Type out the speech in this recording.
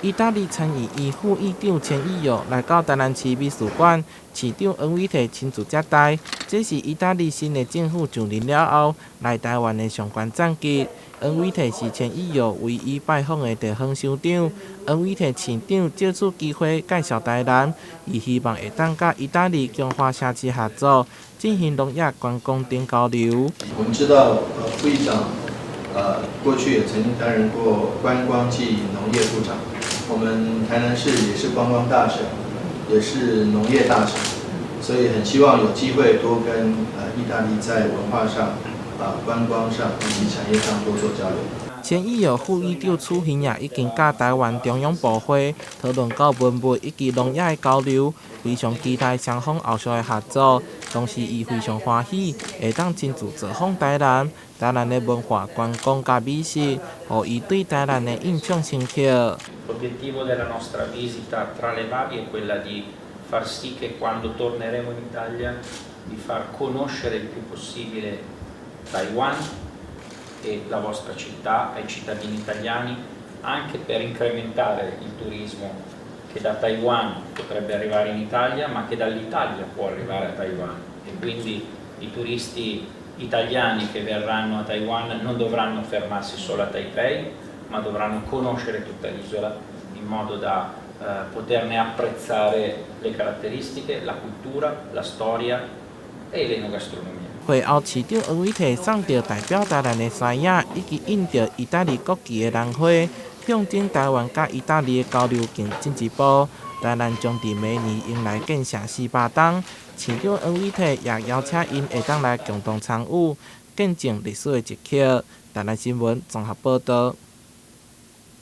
意大利參議院副議長錢益耀來到台南市美術館，市長黃偉哲親自接待。這是意大利新的政府上任了後來台灣的上懸層級。黃偉哲是錢益耀唯一拜訪的地方首長。黃偉哲市長藉此機會介紹台南，伊希望會當佮意大利強化城市合作，進行農業觀光等交流。我們知道，副議長，過去也曾經擔任過觀光暨農業部長。我們台南市也是觀光大省，也是農業大省，所以很希望有機會多跟意大利在文化上、觀光上以及產業上多做交流。錢益耀副議長此行也已經佮台灣中央部會討論到文物以及農業的交流，非常期待雙方後續的合作。同時，伊非常歡喜會當親自造訪台南，台南的文化觀光佮美食，予伊對台南的印象深刻。 L'obiettivo della nostra visita, tra le varie, è quella di far sì che quando torneremo in Italia di far conoscere il più possibile Taiwan e la vostra città ai cittadini italiani, anche per incrementare il turismo che da Taiwan potrebbe arrivare in Italia, ma che dall'Italia può arrivare a Taiwan, e quindi i turisti italiani che verranno a Taiwan non dovranno fermarsi solo a Taipei, ma dovranno conoscere tutta l'isola in modo da poterne apprezzare le caratteristiche, la cultura, la storia e l'enogastronomia. 會後，市長黃偉哲送著代表台南的獅仔，以及印著意大利國旗的蘭花，象徵台灣佮意大利的交流更進一步。台南將佇明年迎來建城400冬，市長黃偉哲也邀請𪜶會當來共同參與，見證歷史的一刻。台南新聞綜合報導。